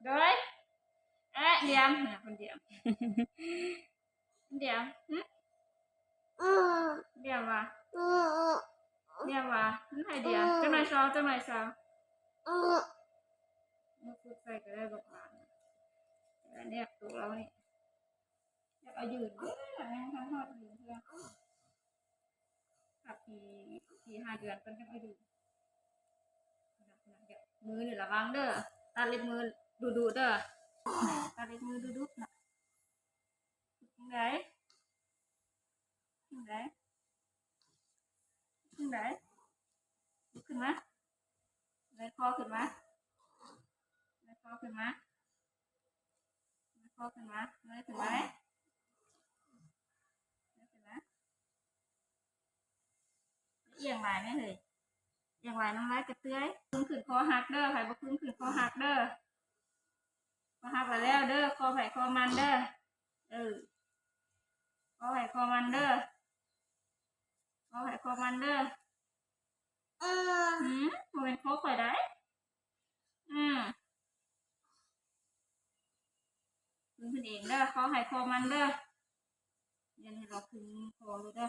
ໂດຍ ເອະ ດຽມ ເພິ່ນດຽມ ດຽມ ຫຶ ດຽມຫວາ ດຽມຫວາ ມັນໃຫ້ດຽມ ຈັກໜ່ອຍຊາວ ຈັກໜ່อยຊາວ ມາຝຶກໃສ່ກໍໄດ້ ບັກຫຼານ ແນບໂຕເຮົານີ້ ຢາກເອົາຢືນເດີ ຍັງທັນຮອດຢືນເທື່ອ ຄັບ ສີ່ ສີ່ຫ້າເດືອນເພິ່ນຈັ່ງເອົາຢູ່ ມືນີ້ລະວັງເດີ ຕັດເລັບມືດຸໆເດີ ຕັດເລັບມືດຸໆນະ ຈັ່ງໃດ ຈັ່ງໃດ ຈັ່ງໃດ ລຸກຂຶ້ນມາ ເງີຍຄໍຂຶ້ນມາ ເງີຍຄໍຂຶ້ນມາ ເງີຍຄໍຂຶ້ນມາ ເງີຍຂຶ້ນມາ ເງີຍຂຶ້ນມາ. ອຽງຫຼາຍແມ່ເຮີ້ຍ ອຽງຫຼາຍນ້ຳລາຍກະເຕືອຍ ຄຶງຂຶ້ນຄໍຫັກເດີ ໃຜບໍ່ຄຶງຂຶ້ນຄໍຫັກເດີ ຄໍຫັກແລ້ວເດີ ຄໍໃຜຄໍມັນເດີ ເອີ ຄໍໃຜຄໍມັນເດີ ຄໍໃຜຄໍມັນເດີ ອື ບໍ່ແມ່ນຄໍຂ້ອຍໃດ ອື ຄຶງຂຶ້ນເອງເດີ ຄໍໃຜຄໍມັນເດີ ຢ່າໃຫ້ລາວຄຶງຄໍເລີຍເດີ.